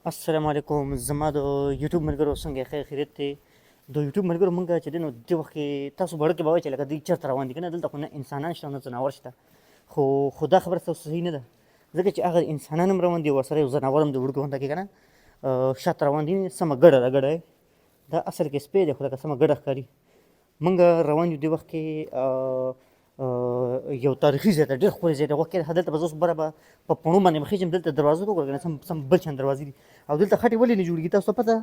السلام علیکم زما د یوټیوب ملګرو، څنګه خیر خیریت دی؟ د یوټیوب ملګرو، مونږ چې دی نو دې وخت کې تاسو به وړوکې به وایئ چې لکه دوی چېرته روان دي که نه، دلته خو نه انسانان شته نه ځناور شته. خو دا خبره ستاسو صحیح نه ده، ځکه چې هغه انسانان هم روان دي، ورسره یو ځناور هم د وړوکي غونډه کې که نه شاته روان دي. سمه ګډه ده، ګډه دا اصل کې سپی دی، خو لکه سمه ګډه ښکاري. مونږ روان یو دې وخت کې یو تاریخي ځای ته، ډېر ښکلی ځای دی. غوږ کښېږده، دلته به زه اوس بره به په پڼو باندې به خېژم. دلته دروازه وګوره که نه، سم بل شان دروازې دي. او دلته خټې ولې نه جوړېږي؟ تاسو ته پته،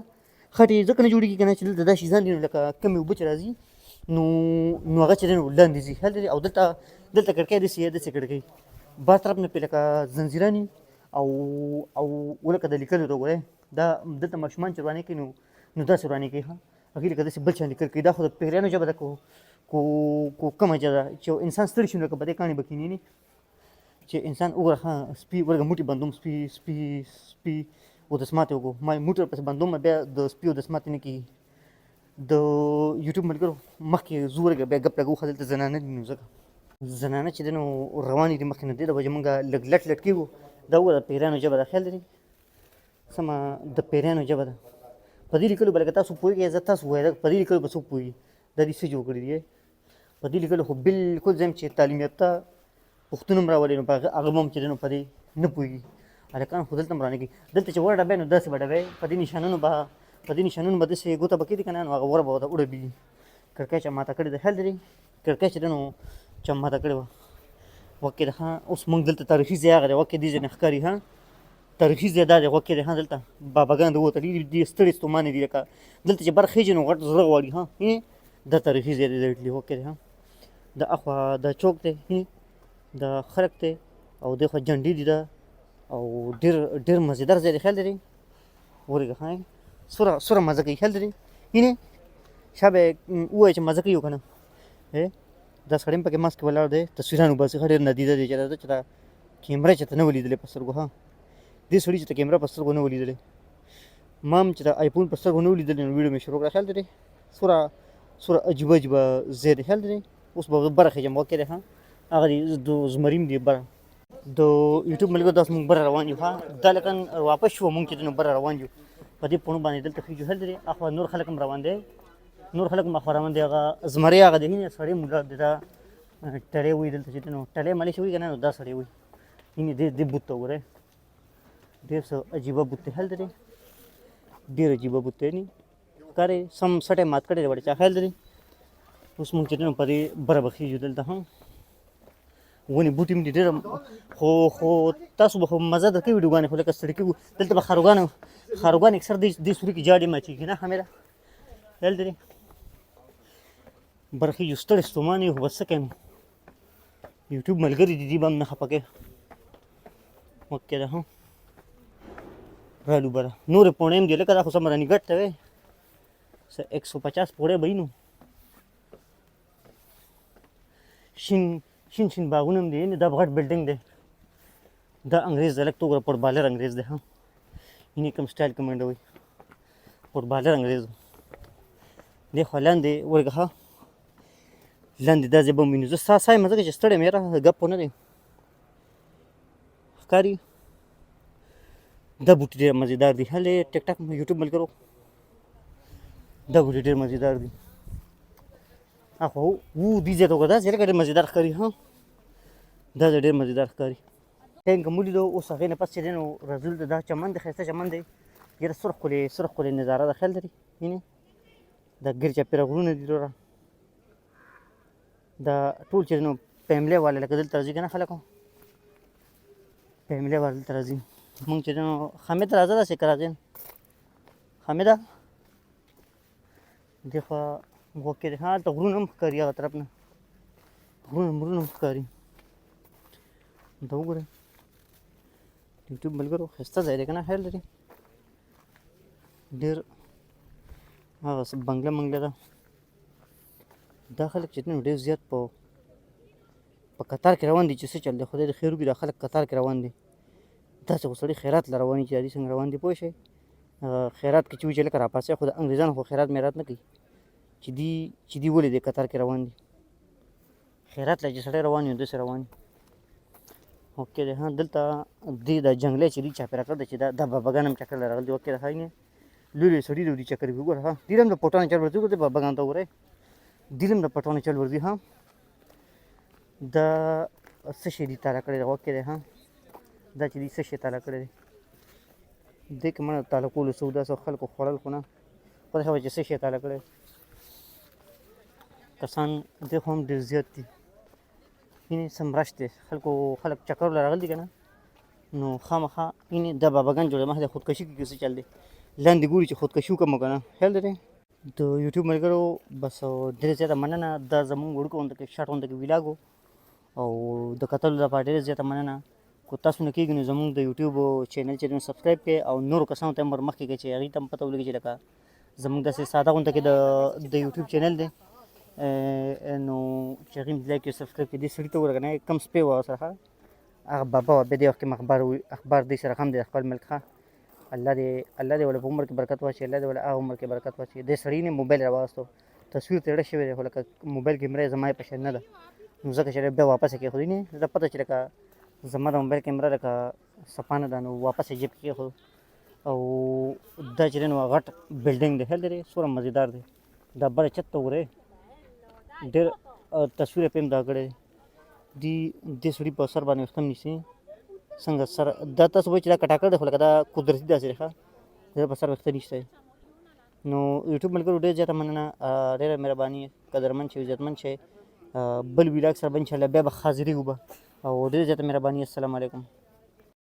خټې ځکه نه جوړېږي که نه چې دلته دا شیزان دي، نو لکه کمې اوبه چې راځي نو هغه چې دی نو لاندې ځي هلته دي. او دلته کړکۍ داسې داسې کړکۍ بار طرف نه پرې لکه زنځیران او او ولکه د لیکلو ته وګورئ. دا دلته ماشومان چې ورانې کوي نو داسې ورانې کوي. ښه، هغې لکه داسې بل شان لیکل کوي. دا خو د پیریانو ژبه ده، کو کومه ژبه ده چې انسان ستړي شي نو لکه په دې کاڼي به کښېني چې انسان وګوره. ښه، سپي ورګه موټي بندوم، سپي سپي سپي اودس ماتې وکړو، ما یې موټي ورپسې بندوم، بیا د سپي اودس ماتې نه کېږي. د یوټیوب ملګرو، مخکې ځو ورګه بیا ګپ لګو. ښه، دلته زنانه دي، نو ځکه زنانه چې دی نو روانې دي مخکې، نو دې د وجې مونږ لږ لټ لټ کېږو. دا وګوره، پیریانو ژبه ده، خیال لري سمه د پیریانو ژبه ده. په دې لیکلو به لکه تاسو پوهېږئ، زه تاسو وایي په دې لیکلو به څوک پوهېږي دا دې څه جوړ کړي دي؟ په دې لیکلو خو بالکل زه یم چې تعلیم یافته پښتون هم راولي نو په هغه به هم چې دی نو په دې نه پوهېږي. هلکان خو دلته هم رانه کوي. دلته چې ور ډبی نو داسې به ډبی، په دې نشانونو به داسې ګوته به کېږدي که نه نو هغه ور به ورته وډبېږي. کړکۍ چا ماته کړې ده، خیال لري کړکۍ چې دی نو چا ماته کړې وه. وکې ده. ښه، اوس موږ دلته تاریخي ځای هغه دی، وکې دې ځای نه ښکاري. ښه، تاریخي ځای دا دی، غوږ کې دی. ها، دلته باباګان د وتلي دي، ستړي ستومانه دي، لکه دلته چې بر خېژي نو غټ زړه غواړي. ها، دا تاریخي ځای دی د اټلي. غوږ کې دی. ها، د اخوا دا چوک دی، دا خلک دی، او دغه جنډې دي دا، او ډېر ډېر مزیدار ځای دی، خیال لري ورګه. ها، سوره سوره مزه کوي، خیال لري. اینه شابه ووایي چې مزه کوي که نه. دا سړی هم پکې ماسک ولاړ دی، تصویران وباسي. ښه، ډېر نادیده دی چې راځه چې دا کیمره چې ته نه ولیدلې په سترګو. ها، دې سړي چې ته کیمره په سترګو نه ولیدلې، ما هم چې د آیفون په سترګو نه ولیدلې نو ویډیو مې شروع کړه. خیال دی څومره څومره عجیبه عجیبه ځای دی، خیال دی. اوس به بره خېژم، وکې دی. ها، هغه دی د زمري هم دی بره. د یوټیوب ملګرو، داسې موږ بره روان یو. ها، دا لکه واپس شو موږ چې نو بره روان یو په دې پڼو باندې دلته خېژو. خیال دی اخوا نور خلک هم روان دی، نور خلک هم اخوا روان دی. هغه زمری هغه دی، هینه سړی مولا دی، دا ټلی وایي دلته چې نو ټلی ملې شوی که نه نو دا سړی وایي. هینې دې بوت ته وګورئ، ډېر څه عجیبه بوت دی، هلته دی ډېر عجیبه بوت دی. نی ښکاري سم سټی مات کړی دی وړې چا، خیال دی. اوس موږ چې نو په دې بره به خېژو. دلته هم ونې بوټي هم دي ډېر، خو تاسو به خو مزه درکوي ویډیوګانې، خو لکه ستړي کېږو. دلته به خاروګان اکثر دې سوري کې جاډې مچېږي نه حمیره. خیال دی بره خېژو، ستړي ستومانه یو، خو بس څه کوي، یوټیوب ملګري دي، دي به هم نه خفه کوي. وکې ده. هم رالو بره، نورې پوڼې هم دي، لکه دا خو سمه رانیګټ ته وی څه 150 پوړی به وي. نو شین شین شین باغونه هم دي. دا غټ بلډینګ دی، دا انګریز دی، لږ ته وګوره، فوټبالر انګریز دی. ها، هینې کوم سټایل کې منډه وي، فوټبالر انګریز دی. خو لاندې ورګه، ها، لاندې دا ځای به وینو. زه ستا ساه یم ځکه چې ستړی یم، یاره ګپ نه دی ښکاري. دا بوټي ډېر مزیدار دي. هلې ټیک ټاک یوټیوب ملګرو، دا بوټي ډېر مزیدار دي. اخو وو دې ځای ته وګوره، دا ځای لکه ډېر مزیدار ښکاري. ها، دا ځای ډېر مزیدار ښکاري. ټینک مو ولیدو. اوس هغې نه پس چې دی نو راځو دلته. دا چمن دی، ښایسته چمن دی، ډېره سره ښکلې سره ښکلې نظاره ده، خیال لري. وینې دا ګیر چاپېره غرونه دي وروره. دا ټول چې نو فیملی والا لکه دلته راځي که نه، خلکو فیملی والا دلته راځي. مونږ چې نو حامد راځه، داسې که راځې حامده دې خوا غوږ کې دی. ها، هلته غرونه هم ښکاري، هغه طرف نه غرونه مرونه هم ښکاري. دا وګورئ یوټیوب ملګرو، ښایسته ځای دی که نه؟ خیال لري ډېر هغه څه بنګله منګله ده. دا خلک چې نو ډېر زیات په قطار کې روان دي چې څه چل دی، خدای دې خیر وکړي. دا خلک قطار کې روان دي، داسې خو سړي خیرات له روان دي چې دا څنګه روان دي پوه شئ. خیرات کې چې وي چې لکه راپاڅوي، خو د انګریزانو خو خیرات میرات نه کوي چې دي ولې دې قطار کې روان دي. خیرات له چې سړی روان وي داسې روان وي. اوکې دی. ها، دلته دې د جنګلې چې دي چاپېره کړ دی چې دا باباګان هم چکر له راغلي دي. اوکې ده، ښه لوی لوی سړي دي چکر کوي. وګوره، ها، دې هم د پټانو چل ورځي. وګوره باباګان ته وګورئ، دې هم د پټانو چل ورځي. ها، دا څه شی دي تاله کړی دی؟ اوکې دی. ها، دا چې دي څه شی تاله کړی دی؟ دې کې مړه تاله کولو څه داسې خلکو خوړل خو نه، خدای خبر چې څه شی تاله کړی. کسان دې خو هم ډېر زیات دي. هینې سم رش دی، خلکو خلک چکر له راغلي دي که نه، نو خامخا هینې دا باباګان جوړوي. ما د خودکشي کې څه چل دی، لاندې ګوري چې خودکشي وکړم که نه. خیال دی د یوټیوب ملګرو، بس ډېره زیاته مننه. دا زمونږ وړوکی غونډه کې شارټ غونډه کې ویلاګ او د کتلو لپاره ډېره زیاته مننه. که تاسو نه کېږي نو زمونږ د یوټیوب چینل چې سبسکرایب کړئ او نورو کسانو ته هم ورمخکې کړئ چې هغوی ته هم پته ولګي چې لکه زمونږ داسې ساده غونډه کې د یوټیوب چینل دی، نو چې هغوی هم لایک او سبسکرایب کړي. دې سړي ته وګوره که نه، کوم سپی وه سره، هغه بابا وه. بیا دې وخت کې اخبار اخبار دې سره هم دی خپل ملک. ښه، الله دې وله په عمر کې برکت واچوي، الله دې وله هغه عمر کې برکت واچوي. دې سړي نه موبایل راواغستو، تصویر ترې شوی دی، خو لکه موبایل کیمره یې زما یې په شان نه ده، نو ځکه چې بیا واپس یې کېښودی. نه دا پته چې لکه زما د موبایل کیمره لکه صفا نه ده، نو واپس یې جیب کې کېښود. او دا چې دی نو غټ بلډینګ دی، هلته دی څومره مزیدار دی. دا بله چت ته وګورئ، ډېر تصویر یې پرې هم دا کړی دی. دې سړي په سر باندې ویښته هم نیسي څنګه سر. دا تاسو وایئ چې دا کټاکړ دی، خو لکه دا قدرتي داسې دی. ښه، د په سر ویښته نشته. نو یوټیوب ملګرو، ډېر زیاته مننه، ډېره مهرباني، قدرمن شئ، عزتمن شئ. بل ویلاګ سره به انشاءالله بیا به حاضرېږو به. او ډېره زیاته مهرباني. السلام علیکم.